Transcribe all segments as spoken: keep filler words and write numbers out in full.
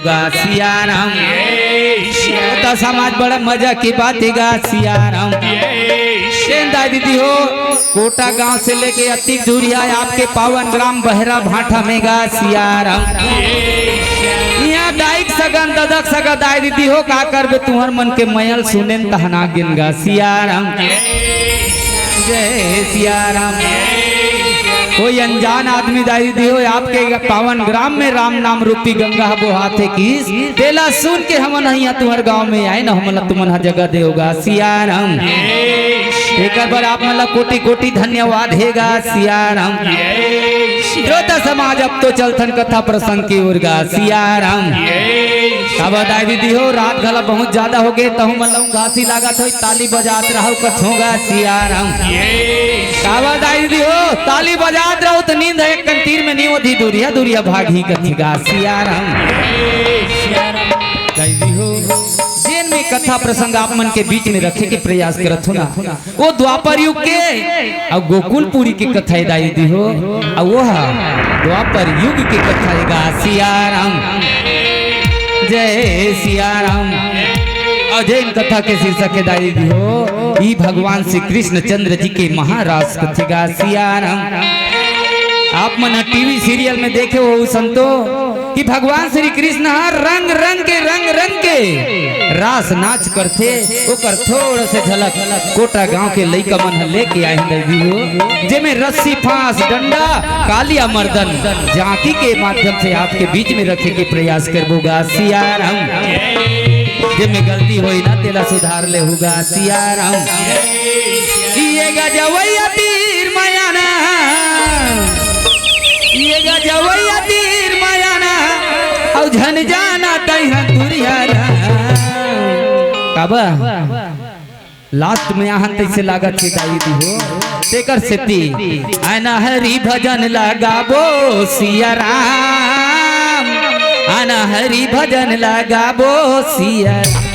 गा सियाराम। श्रोता समाज, बड़ा मजा के बात हे गा सियाराम। तेन दाई दीदी हो, कोटा गांव से लेके अतिक दूरिहा आपके पावन ग्राम बहरा भाठा में गा सियाराम। इहां दाई के सगा, ददा के सगा दाई दीदी हो, का करबे, तुंहर मन के मया ल सुनेन तहना गेन गा सियाराम। जय सियाराम। कोई अनजान आदमी दाई दीदी हो, आपके पावन ग्राम में राम नाम रूपी गंगा ह बोहाथे किस, तेला सुन के हमन ह इहां तुंहर गांव में आएन, हमन ला तुमन ह जगह देव गा सियाराम। एकर बर आप मन ला कोटि कोटि धन्यवाद हे गा सियाराम। श्रोता समाज, अब तो चलथन कथा प्रसंग के ओर गा सियाराम। काबर दाई दीदी हो, रात घला बहुत ज्यादा होगे, तहूं मन ला उंघासी लागत होही, ताली बजात रहव कथों गा सियाराम। काबर दाई दीदी हो, ताली बजात रहव त नींद ह एक कन तीर में नइ ओधी, दूरिहा दूरिहा भागही कथे गा सियाराम। दाई दीदी हो, जेन में कथा प्रसंग आप मन के बीच में रखे के प्रयास करत हों ना, वो द्वापर युग के अउ गोकुलपुरी के कथा हे दाई दीदी हो, अउ वो ह द्वापर युग के कथा हे गा सियाराम। जय सियाराम। अउ जेन कथा के शीर्षक हे दाई दीदी हो, ई भगवान श्री कृष्णचंद्र जी के महारास कथा हे गा सियाराम। आप मन टीवी सीरियल में देखे होहू संतो कि भगवान श्री कृष्ण ह रंग रंग के, रंग रंग के रास नाच करथे, ओकर थोड़ा से झलक कोटा गांव के लइका मन ह लेके आए हे दाई दीदी हो, जेमे रस्सी, फांस, डंडा, कालिया, मर्दन, झांकी के माध्यम से आपके बीच में रखे के प्रयास करबो गा सियाराम। जेमे गलती होही ना, तेला सुधार लेहू गा सियाराम। ये गजवैया तीर मयाना, ये गजवैया तीर मयाना, अउ झन जाना तैहा दूरिहा। काबर लास्ट में आहन तइसे लागत हे दाई दीदी हो, तेकर सेती आना हरि भजन लगाबो सियाराम, आना हरि भजन लगाबो सियाराम।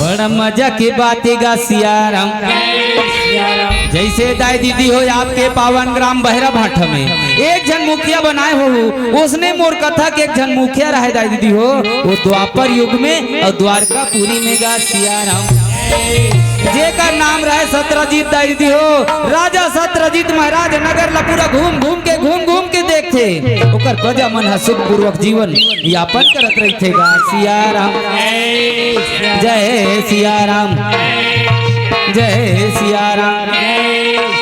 बड़ा मजा के बात हे गा सियाराम। जइसे दाई दीदी हो, आपके पावन ग्राम बहरा भाठा में एक झन मुखिया बनाए होहू, ओसने मोर कथा के एक झन मुखिया रहे दाई दीदी हो, वो द्वापर युग में अउ द्वारकापुरी में गा सियाराम। जेकर नाम रहे सत्रजीत दाई दीदी हो, राजा सत्रजीत महाराज नगर ला पूरा घूम घूम के, घूम घूम के देखथे, ओकर प्रजा मन ह सुखपूर्वक जीवन यापन करत रहिथे गा सियाराम। जय सियाराम, जय सियाराम।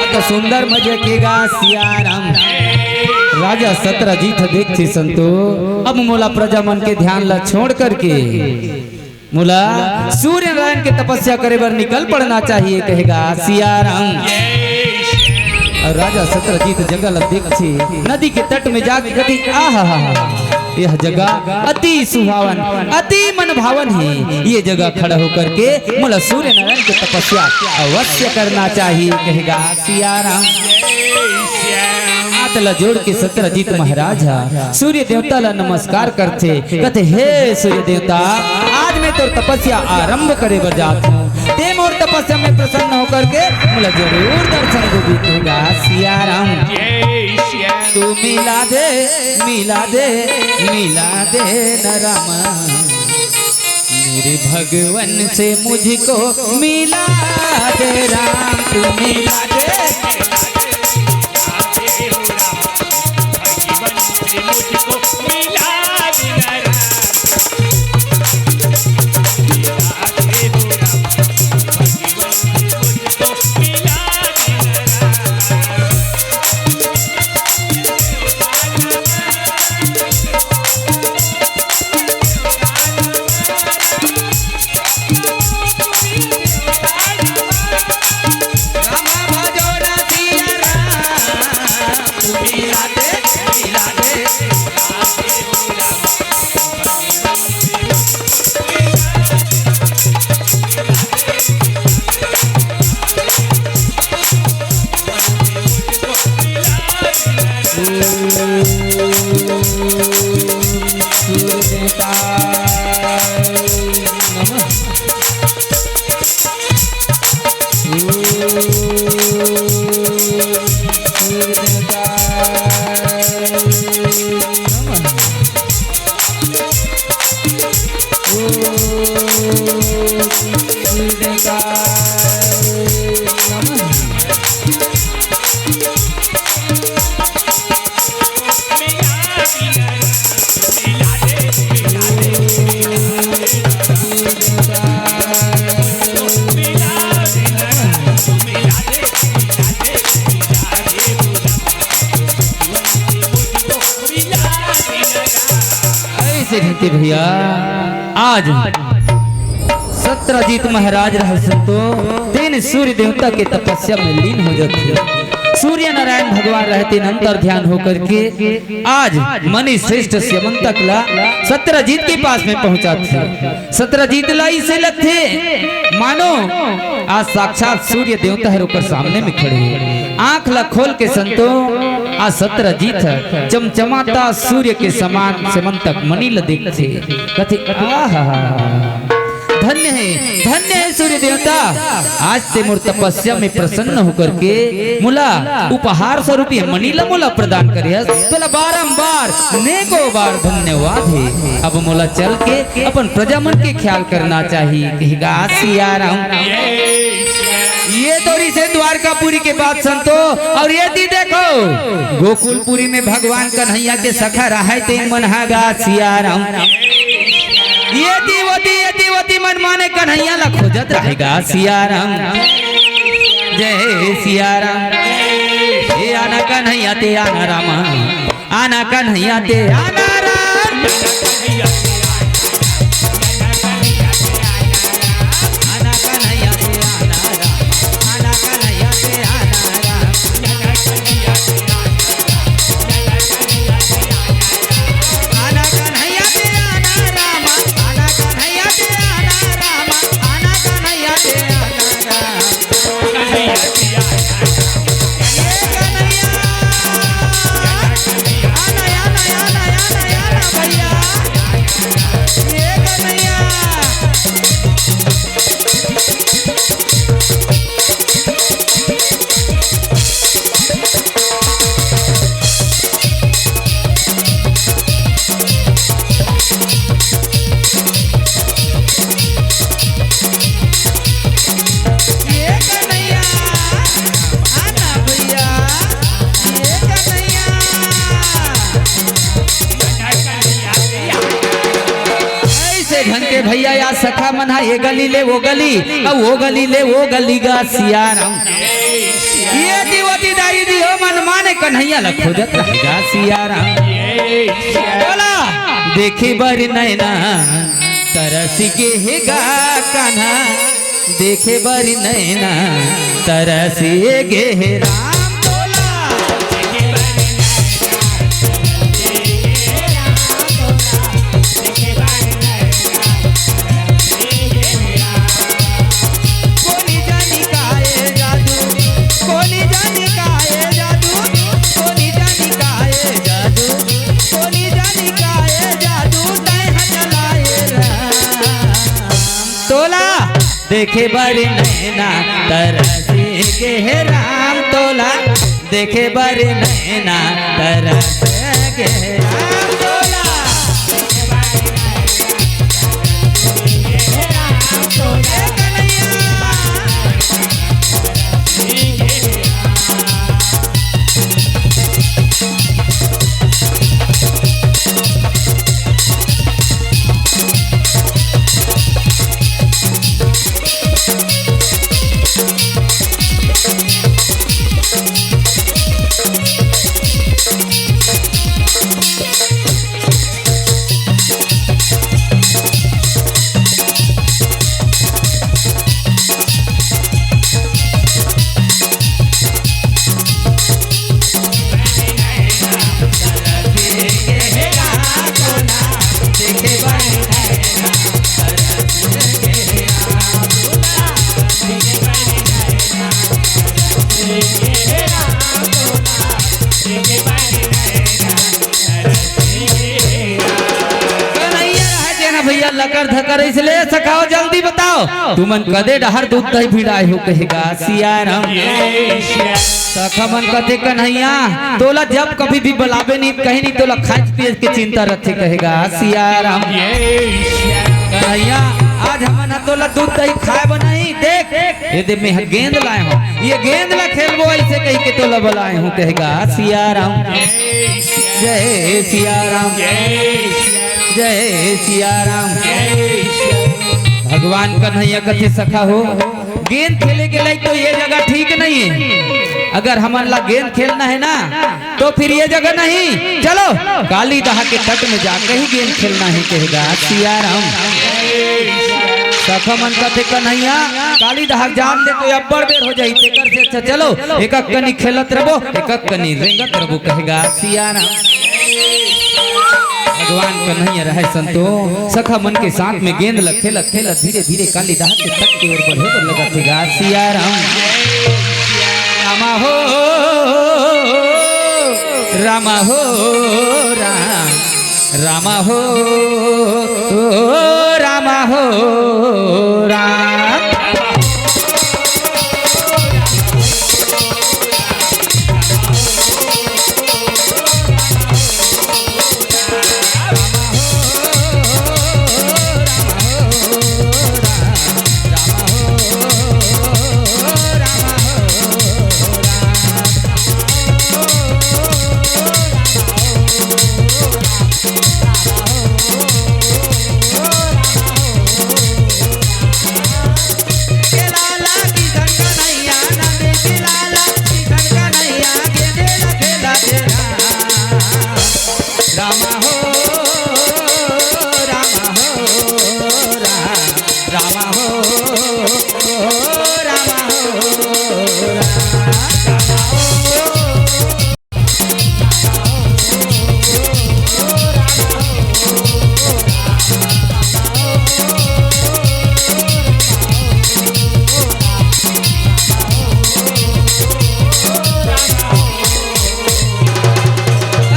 अत सुंदर मजा के गा सियाराम। राजा सत्रजीत देखथे संतो, अब मोला प्रजा मन के ध्यान ला छोड़ करके मोला सूर्य नारायण के तपस्या करे बर निकल पड़ना चाहिए, कहे गा सियाराम। अउ राजा सत्रजीत जगह ला देखथे, नदी के तट में जाके कथे, आहा, यह जगह अति सुहावन, अति मन भावन हे। ये जगह खड़ा होकर के मोला सूर्य नारायण के तपस्या अवश्य करना चाहिए, कहे गा सियाराम। हाथ ला जोड़ के सत्रजीत महाराज ह सूर्य देवता ला नमस्कार करथे, कथे, हे सूर्य देवता, आज मैं तोर तपस्या आरंभ करे बर जात हूँ, ते मोर तपस्या में प्रसन्न होकर के मोला जरूर दर्शन देबे, कहे गा सियाराम। तू मिला दे, मिला दे, मिला दे न रामा। मेरे भगवन से मुझको मिला दे राम, तू मिला दे। ऐसे रहते भैया, आज सत्यजीत महाराज रहे संतो, तेन सूर्य देवता के तपस्या में लीन हो जाते। सूर्य नारायण भगवान रहते अंतर ध्यान होकर के आज मणि श्रेष्ठ स्यमंतक ला सत्यजीत के पास में पहुंचाते। सत्यजीत ला इसे लगथे मानो आज साक्षात सूर्य देवता हर ओकर सामने में खड़े हे। आंख ला खोल के संतो, आज सत्यजीत ह चमचमाता सूर्य के समान स्यमंतक मणि ला देखथे। कथे, "आहा, धन्य हे, धन्य हे सूर्य देवता, आज ते मोर तपस्या में प्रसन्न होकर के मोला उपहार स्वरूप ये मणि ला मोला प्रदान करे हस, तोला बारंबार नेको बार धन्यवाद हे।" अब मोला चल के अपन प्रजा मन के ख्याल करना चाही। कहे गा सिया राम। ये तो रिहिसे द्वारकापुरी के बात संतो, अउ ये ती देखो गोकुलपुरी में भगवान कन्हैया के सखा रहय तेन मन ह गा सिया राम। ये ती वो ती, ये ती वो ती मन माने कन्हैया ला खोजत रहे गा सिया राम। जय सिया राम। ए आना कन्हैया ते आना रामा। आना कन्हैया ते आना राम। आना कन्हैया ते आना राम। आना कन्हैया ते आना राम। आना कन्हैया ते आना राम। आना कन्हैया ते आना राम। आना कन्हैया ते आना राम। ऐसे ढंग के भैया या सखा मन हा, ये गली ले वो गली, अउ वो गली ले वो गली गा सिया राम। ये ती वो ती दाई दी हो मन माने कन्हैया ला खोजत रहे गा सिया राम। बोला, देखे बर नैना तरस गे हे गा कान्हा, देखे बर नैना तरस गे हे राम। बोला, कोनी जानी काए जादू, कोनी जानी काए जादू, कोनी जानी काए जादू, कोनी जानी काए जादू, तैं ह चलाए राम। तोला देखे बर नैना तरस गे हे राम, तोला देखे बर नैना तरस गे हे राम, तोला। भैया लकर धकर इसलिए सखाओ, जल्दी बताओ, तुमन कदे डहर दूध दही भिड़ाए हो कहेगा सियाराम। सखा मन कथे कन्हैया, तोला जब कभी भी बलाबे नहीं, कहीं नहीं तोला खाए पिए के चिंता रथे कहेगा सियाराम। कन्हैया, आज हमन ह तोला दूध दही खाए बनाई, देख ये दे मैं गेंद लाए हूँ, ये गेंद ला खेलबो ऐसे कही के तोला बलाए हूँ कहेगा सियाराम। जय सियाराम। जय सियाराम। भगवान कन्हैया कथे सखा हो, गेंद खेले के लायक तो ये जगह ठीक नहीं है। अगर हमन ला गेंद खेलना है ना, तो फिर ये जगह नहीं, चलो काली दहा के तट में जाके ही गेंद खेलना है कहेगा सियाराम। सखा मन कथे कन्हैया, काली दहा जान दे तो अब्बड़ बेर हो जाही, तेकर से अच्छा चलो एक कनी खेलत रबो, एक कनी रेंगत रबो कहेगा सियाराम। भगवान कन्हैया रहय संतो, सखा मन के साथ में गेंद ल खेलत खेलत धीरे धीरे काली दहा के तट के ओर बढ़े बर लगथे गा सियाराम। रामा हो, रामा हो, राम, रामा हो, रामा हो, राम।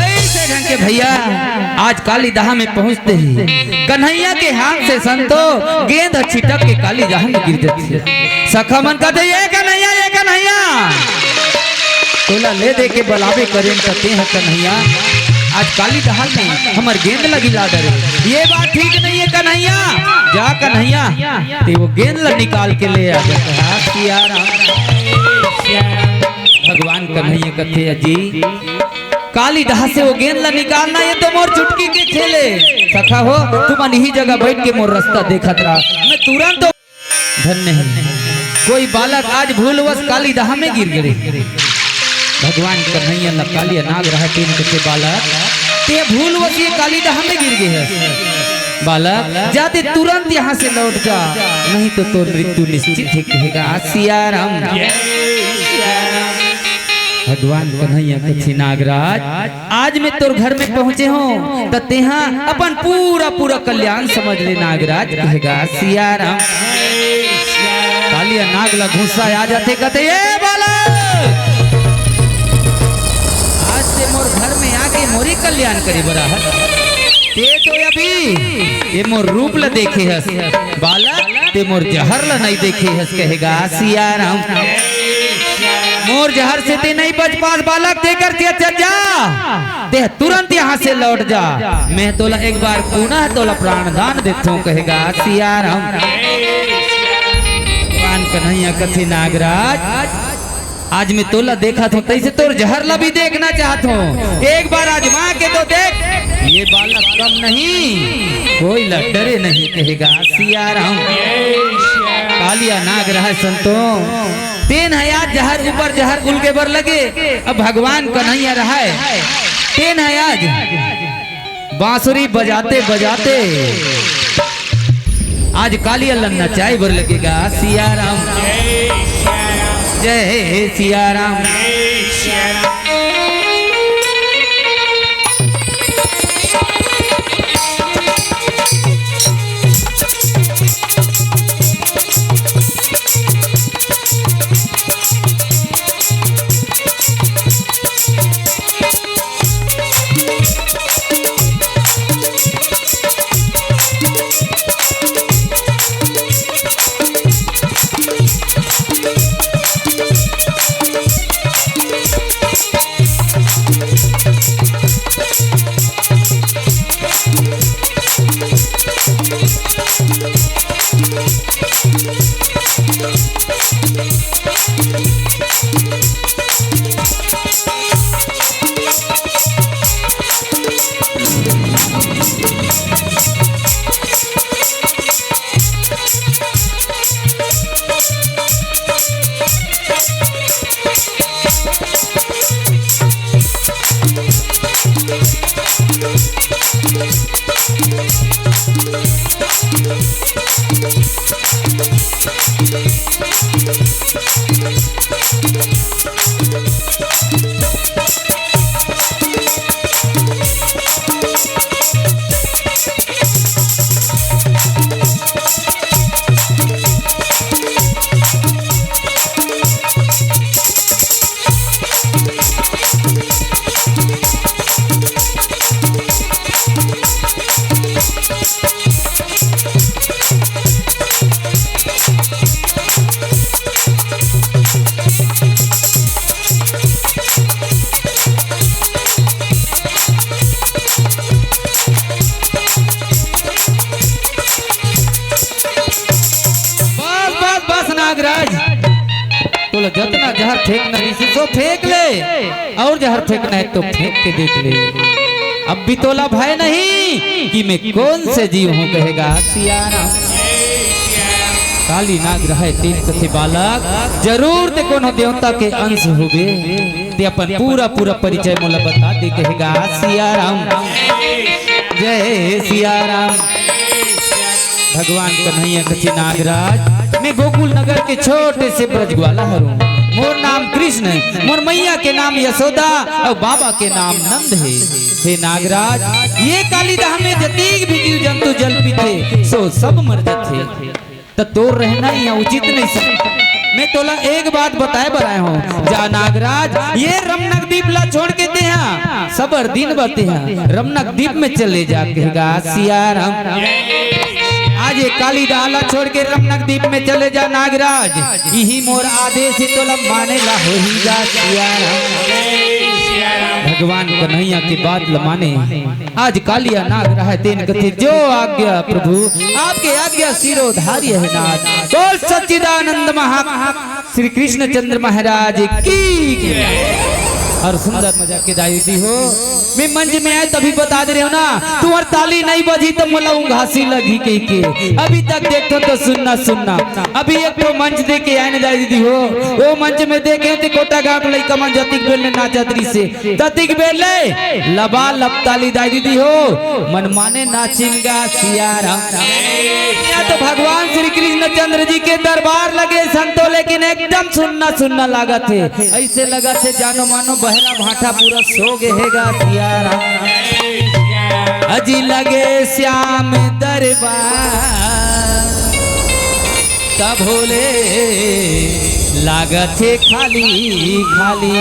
ऐसे ढंग के भैया आज काली दहा में पहुंचते ही कन्हैया के हाथ से संतो गेंद ह छिटक के काली दहा में गिर जाती है। सखा मन कहते, "ये कन्हैया, ये कन्हैया, तोला ले दे के बलाबे करेन त तें ह कन्हैया, आज काली दहा में हमर गेंद ल गिला डरे। ये बात ठीक नहीं है कन्हैया, जा कन्हैया, ते वो गेंद ल निकाल के ले आ।" भगवान कन्हैया कथे, "अजी, काली दहा से वो गेंद ला निकालना, ये तो मोर चुटकी के खेले।" सखा हो, तुमन इही जगह बैठ के मोर रास्ता देखत रहा, मैं तुरंत। धन्य है कोई बालक आज भूलवश काली दहा में गिर गए। भगवान कन्हैया ला कालिया नाग रहा, तेन कथे, "बालक, ते भूलवश ये काली दहा में गिर गए है। बालक, जाते तुरंत यहाँ से लौट जा, नहीं तो तोर मृत्यु निश्चित है," कहेगा सियाराम। भगवान कन्हैया कथे, "नागराज, आज मैं तोर घर में पहुंचे हूँ, त तेहा अपन पूरा पूरा कल्याण समझ ले नागराज," कहेगा सियाराम। कालिया नाग ला गुस्सा आ जाथे, कथे, "ए बालक, आज ते मोर घर में आके मोरी कल्याण करे बर आहस। ते तो अभी ये मोर रूप ला देखे हस बालक, ते मोर जहर ला नहीं देखे हस," कहेगा सियाराम। "मोर जहर से ते नहीं बच पास बालक, तेकर से अच्छा जा, ते तुरंत यहाँ से लौट जा, मैं तोला एक बार पुनः तोला प्राण दान देथों," कहेगा सियाराम। भगवान कन्हैया कथे, "नागराज, आज मैं तोला देखत हूँ, तैसे तोर जहर ला भी देखना चाहत हूँ, एक बार आजमा के तो देख, ये बालक कम नहीं, कोई ला डरे नहीं," कहेगा सियाराम। कालिया नाग रहा संतो, तेन है आज जहर ऊपर जहर उलगे बर लगे। अब भगवान कन्हैया रहा है, तेन है आज बांसुरी बजाते बजाते आज कालिया ला नचाए बर लगेगा सियाराम। जय सियाराम। राज, तोला जतना जहर फेंकना रहिस, सो फेंक ले, अउ जहर फेंकना हे तो फेंक के देख ले। अब भी तोला भय नहीं कि मैं कोन से जीव हूँ, कहेगा सियाराम। काली नाग रहय तेन कथे बालक, जरूर ते कोनो देवता के अंश होबे। ते अपन पूरा पूरा परिचय मोला बता दे, कहेगा सियाराम। जय सियाराम। भगवान कन्हैया कथे नागराज, मैं गोकुल नगर के छोटे से ब्रजग्वाला हरंव। मोर नाम कृष्ण हे, मोर मैया के नाम यशोदा अउ बाबा के नाम नंद हे। हे नागराज, ये काली दहा में जतीक भी जीव जंतु जल पीथे, सो सब मर जथे। त तोर रहना इहाँ उचित नहीं से। मैं तोला एक बात बताए बर आए हंव, जा नागराज, ये रमनक दीप ला छोड़ के तेहा सबर दिन बर तेहा रमनक दीप में चले जा, कहेगा सियाराम। आज ये काली दहा ला छोड़ के रमनक दीप में चले जा नागराज, इही मोर आदेश हे, तोला माने ला होही गा सियाराम। भगवान कन्हैया के बात ला माने। आज कालिया नाग रहय तेन कथे जो आज्ञा प्रभु, आपके आज्ञा शिरोधार्य हे नाथ। बोल सच्चिदानंद महा श्री कृष्णचंद्र महाराज की। अउ सुंदर मजा के दाई दीदी हो, मैं मंच में आए तभी बता दे रहे हो ना, तुम्हार ताली नहीं बजी त मोला उंघासी लगी कहिके। अभी तक देखो तो सुन्ना सुन्ना। अभी एक ठो मंच दे के आए ना दाई दीदी हो, वो मंच में देखे थे कोटा गांव के लइका मन जतिक बेर ले नाचत रहिसे, ततिक बेर ले लबा लबताली दाई दीदी हो, मन माने नाचिन गा सियाराम। यहाँ तो भगवान श्री कृष्णचंद्र जी के दरबार लगे संतो, लेकिन एकदम सुन्ना सुन्ना लागत हे। ऐसे लगत हे जानो मानो बहरा भाटा पूरा सो गे हे गा सियाराम। अजी लगे श्याम दरबार तब होले लागत हे खाली खाली।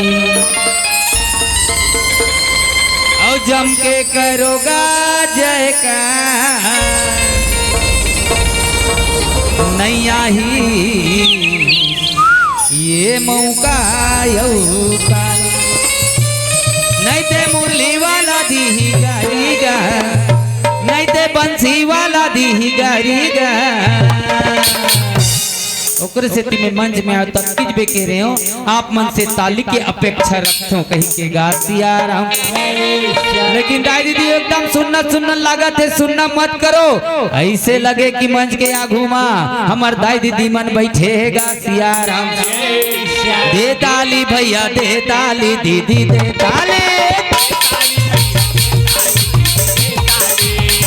अउ जम के करोगा जयकार, नइ आही ये मौका अउ काल। नहीं ते मुरली वाला दीही गारी गा, नहीं ते बंसी वाला दीही गारी गा। ओकरे सेती मैं मंच में आयो, तब किजबे के रहे हो, आप मन से ताली के अपेक्षा रखथों कहिके गा सियाराम। लेकिन दाई दीदी एकदम सुन्ना सुन्ना लागत हे, सुन्ना मत करो। ऐसे लगे कि मंच के आगू मा हमर दाई दीदी मन बैठे हे गा सियाराम। दे ताली भैया, दे ताली दीदी, दे ताली।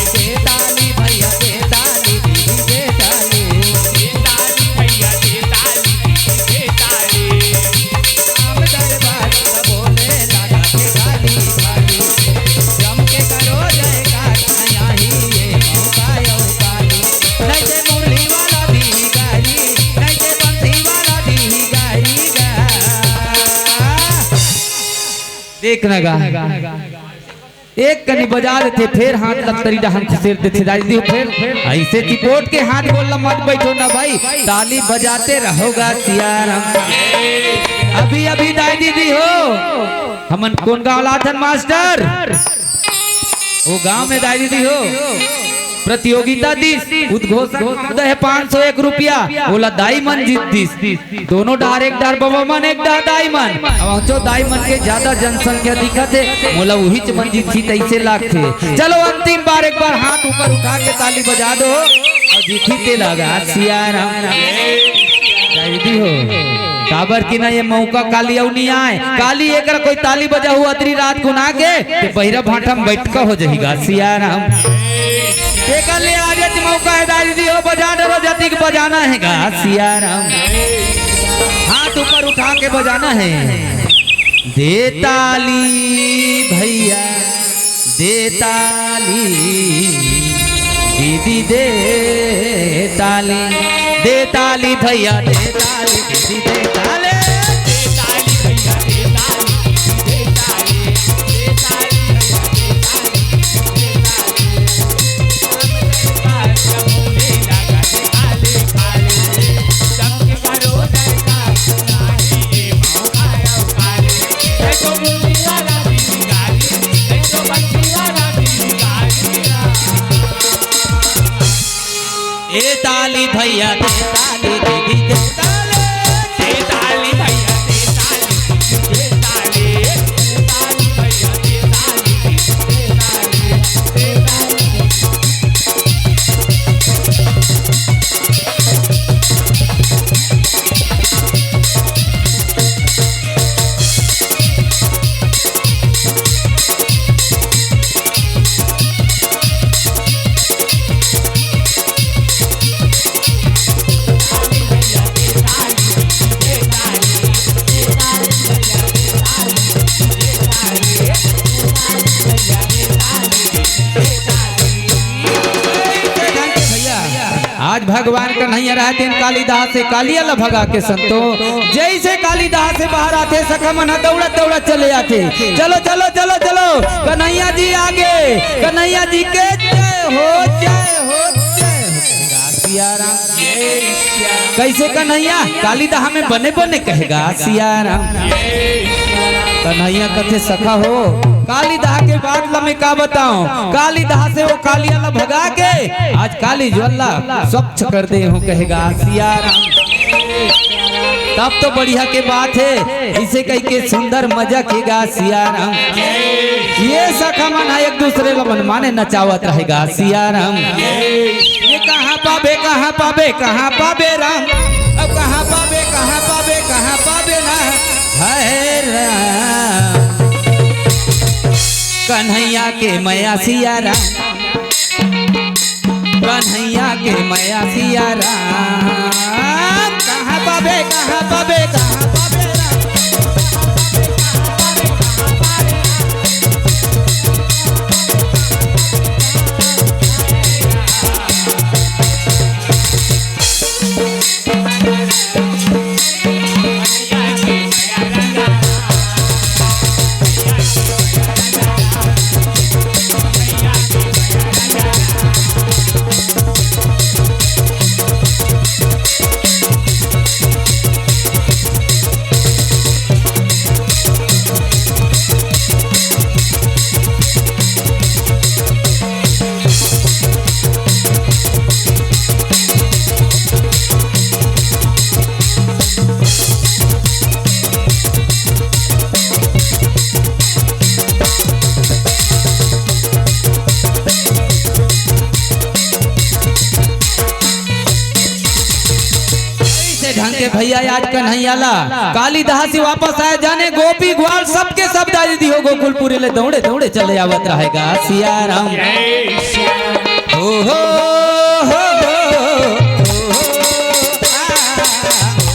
दे ताली भैया, दे ताली दीदी, दे ताली। राम दरबार का बोले लगा के ताली, ताली। जम के करो जयकार, आया ही ये मौका अउ काली। नहीं ते मुरली वाला दीही गारी, नहीं ते बंसी वाला दीही गारी गा। देखना गा, एक कनी बजा देथे, फेर हाथ लत्तरी डहन खुसेर देथे, दाई दीदी हो, फेर ऐसे चिपोट के हाथ गोड़ ला मत बैठो ना भाई, ताली बजाते रहोगा सियाराम। अभी अभी दाई दीदी हो, हमन कोन गाँव लाथन मास्टर? वो गांव में दाई दीदी हो, प्रतियोगिता दिस, उद्घोषक दे हे पाँच सौ एक रुपया, ओला दाई मन जीत दिस। दोनों डहर, एक डहर बबा मन, एक डहर दाई मन। अब हमचो दाई मन के ज्यादा जनसंख्या दिखत हे, मोला उहीच मन जीतही तइसे लागथे। चलो अंतिम बार एक बार हाथ ऊपर उठा के ताली बजा दो अउ जीतही ते लगा सियाराम। दाई दीदी हो, काबर कि ना ये मौका काली अउ नी आए। काली एकरा कोई ताली बजाहू अतरी रात कुन आके, ते बहिरा भांठा में बैठका हो जही गा सियाराम। तेकर ले आज मौका हे दाई दीदी हो, बजा डरो जतिक बजाना हे गा सियाराम। हाथ ऊपर उठा के बजाना हे। दे ताली भैया, दे ताली दीदी, दे ताली, दे ताली भैया, दे ताली दीदी, दे ताली। ए ताली भैया, ए ताली दीदी, आज भगवान कन्हैया रहते कालिदास से कालिया ला भगा के संतो। जैसे कालिदास से बाहर आथे, सखा मन ह दौड़त दौड़त चले आथे। चलो, चलो, चलो, चलो, कन्हैया जी आगे, कन्हैया जी के जय हो, जय हो, जय हो। सिया राम। कैसे कन्हैया? कालिदाह में बने बने कहेगा सिया राम। कन्हैया कथे सखा हो, कालिदाह के बात ला मैं का बताऊं? कालिदाह से वो कालिया ला भगा के आज काली ज्वाला स्वच्छ कर दे हूँ, कहेगा सिया राम। तब तो बढ़िया के बात है, इसे कह के सुंदर मजा केगा सिया राम। ये सखा मन हा एक दूसरे ला मन माने नचावत रहेगा सिया राम। ये कहाँ पाबे, कहाँ पाबे, कहाँ पाबे राम? अब कहाँ पाबे, कहाँ पाबे, कहाँ पाबे ना? हाय राम। कन्हैया के मया सिया राम, कन्हैया के मया सिया राम। कहाँ पाबे, कहाँ पाबे, कहाँ पाबे राम? ऐसे ढंग के भैया आज कन्हैया ला कालिदाह से वापस आए, जाने गोपी ग्वाल सबके सब दाई दीदी हो गोकुलपुरी ले दौड़े दौड़े चले आवत रहेगा सिया राम। हो, हो, हो, हो, हो, आ।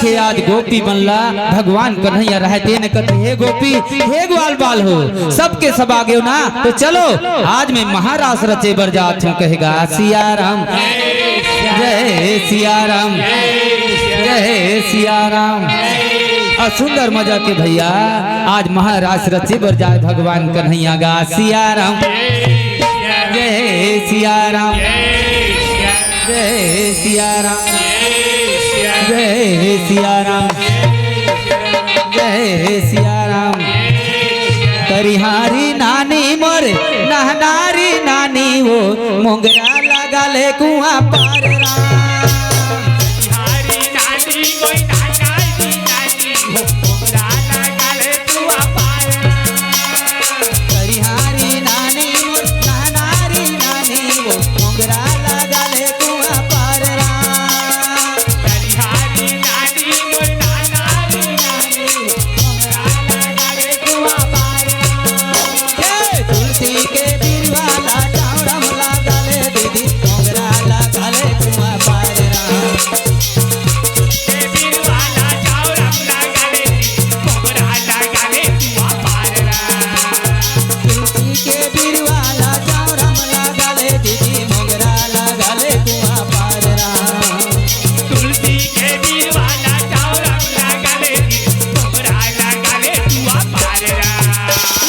देखे आज गोपी मन ला भगवान कन्हैया रहते न कथे, "हे गोपी, हे ग्वाल बाल हो, सबके सब आगे हो ना, तो चलो आज मैं महारास रचे बर जात हूँ," कहेगा। सिया राम, जय सिया राम, जय सिया राम। अउ सुंदर मजा के भैया आज महारास रचे बर जाय भगवान कन्हैया गा। सिया राम, जय सिया राम, जय सिया राम, जय सिया राम, जय सिया राम। करिहारी नानी मोर नहनारी नानी वो, मोंगरा लगा ले कुआं पार राम। हरी नानी कोई नाना जी नानी हो, मोंगरा लगा ले कुआं पार राम। करिहारी नानी मोर नहनारी नानी वो, मोंगरा लगा ले कुआं पार राम। करिहारी नानी मोर नहनारी नानी वो, मोंगरा लगा ले कुआं पार राम। ए, तुलसी के बिरवा ला चावरम लगा ले दीदी, मोंगरा लगा ले कुआं पार राम। के बिरवा ला चावरम लगा ले दीदी, मोंगरा लगा ले कुआं पार राम। तुलसी के बिरवा ला चावरम लगा ले दीदी, मोंगरा लगा ले कुआं पार राम। तुलसी के बिरवा ला चावरम लगा ले दीदी, मोंगरा लगा ले कुआं पार राम।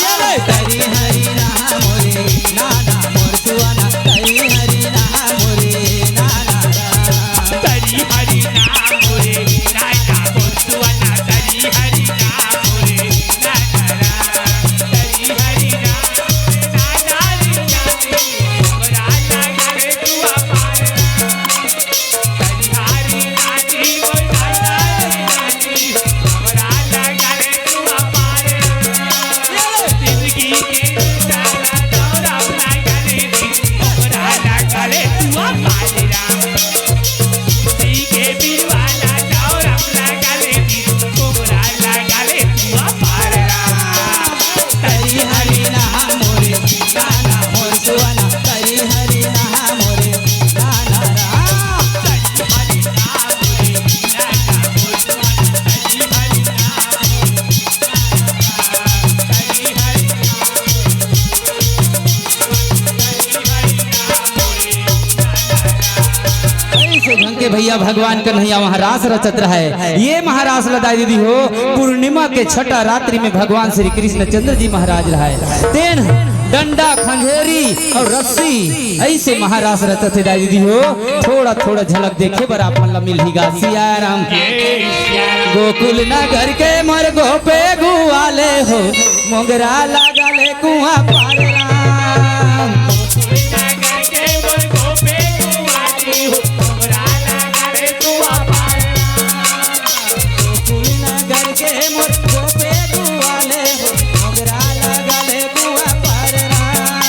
ये ले तरी हरी राम रे, नाना मोर सुआना, तरी हरी राम रे, नाना राम। तरी हरी राम रे, नाना मोर सुआना, तरी हरी राम रे, नाना राम। तरी हरी राम रे, नाना रे, नाना रे, मोंगरा लगा ले कुआं पार राम। ऐसे ढंग के भैया भगवान कन्हैया महारास रचत रहे। ये महारास ला दाई दीदी हो, पूर्णिमा के छठा रात्रि में भगवान श्री कृष्णचंद्र जी महाराज रहे। तेन डंडा, खंजेरी अउ रस्सी, ऐसे महारास रचत हे दाई दीदी हो। थोड़ा थोड़ा झलक देखे बर आप मन ला मिलही गा। सिया राम। गोकुल नगर के मोर गोपे गुआले हो, मोंगरा लगा ले कुआं पार राम। गोकुल नगर के मोर गोपे गुआले हो, मोंगरा लगा ले कुआं पार राम। गोकुल नगर के मोर गोपे गुआले हो, मोंगरा लगा ले कुआं पार राम।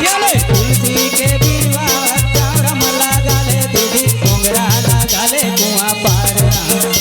ये ले तुलसी के बिरवा चावरम लगा ले दीदी, मोंगरा लगा ले कुआं पार राम।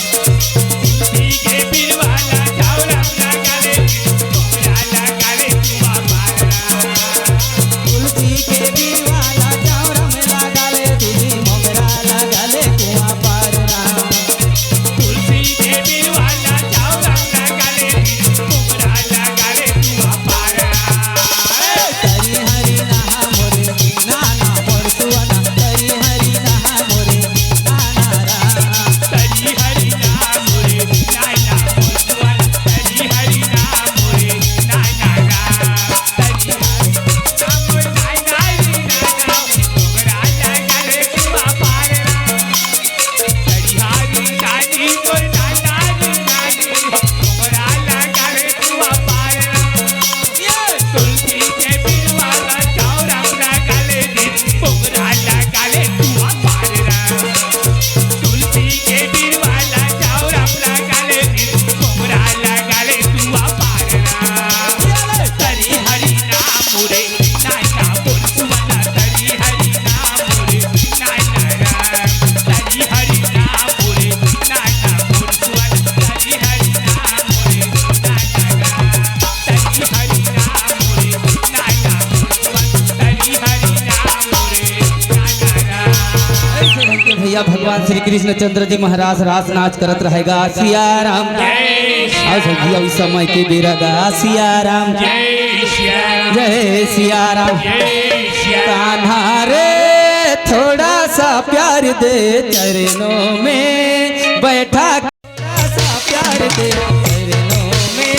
या भगवान श्री कृष्णचंद्र जी महाराज रास नाच करत रहेगा। सिया राम। जय सिया अउ संगी, अउ समय के बेरा गा। सिया राम। जय सिया राम। जय सिया राम। जय सिया राम। कान्हा रे, थोड़ा सा प्यार दे चरणों में बैठा के, थोड़ा सा प्यार दे चरणों में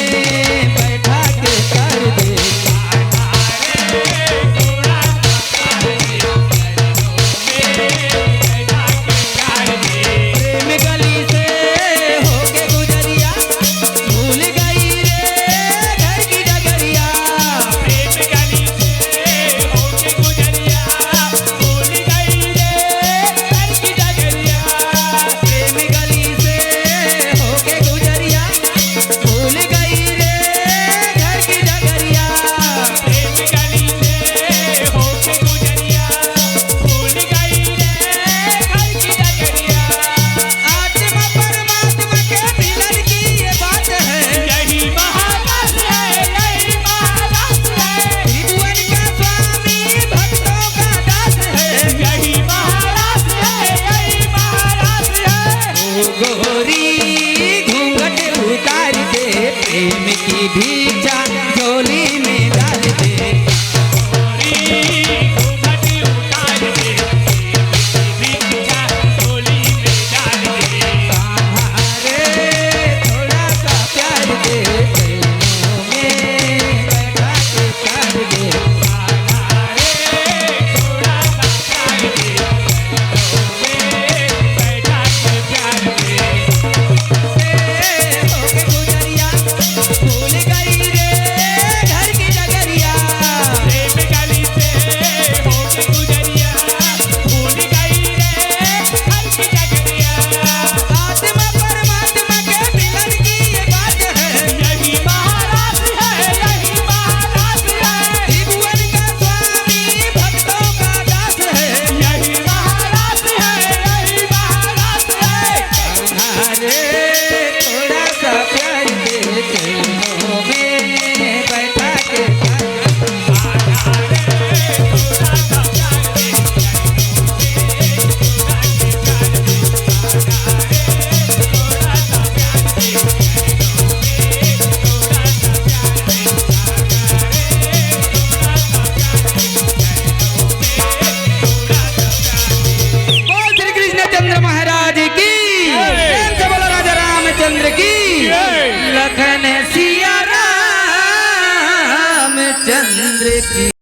बैठा के प्यार दे। प्रेम गली से होके गुजरिया, भूल गई रे घर की डगरिया। प्रेम गली से होके गुजरिया, भूल गई रे घर की डगरिया। प्रेम गली से होके गुजरिया, भूल गई रे घर की डगरिया। प्रेम गली से होके गुजरिया, भूल गई रे घर की डगरिया। आत्मा परमात्मा के मिलन की ये बात है। यही महाराज है, यही महाराज है। त्रिभुवन का स्वामी, भक्तों का दास है। यही महाराज है, यही महाराज है। ओ गोरी, घूंघट उतार दे, प्रेम की भिक्षा झोली में डाल दे। गोरी, घूंघट उतार दे, प्रेम की भिक्षा झोली में डाल दे। अरे, थोड़ा सा प्यार दे, चरणों में बैठा के प्यार दे। अरे, थोड़ा सा प्यार दे, चरणों में बैठा के प्यार दे। भूल गई रे घर की डगरिया। प्रेम गली से होके गुजरिया, भूल गई रे घर की डगरिया। आत्मा परमात्मा के मिलन की ये बात है। यही महाराज है, यही महाराज है। त्रिभुवन का स्वामी, भक्तों का दास है। यही महाराज है, यही महाराज है। अरे, थोड़ा सा प्यार दे, चरणों में बैठा के। बोल श्री कृष्णचंद्र महाराज की। जय। प्रेम से बोलो राजा रामचंद्र की। जय। लखन सिया रामचंद्र की।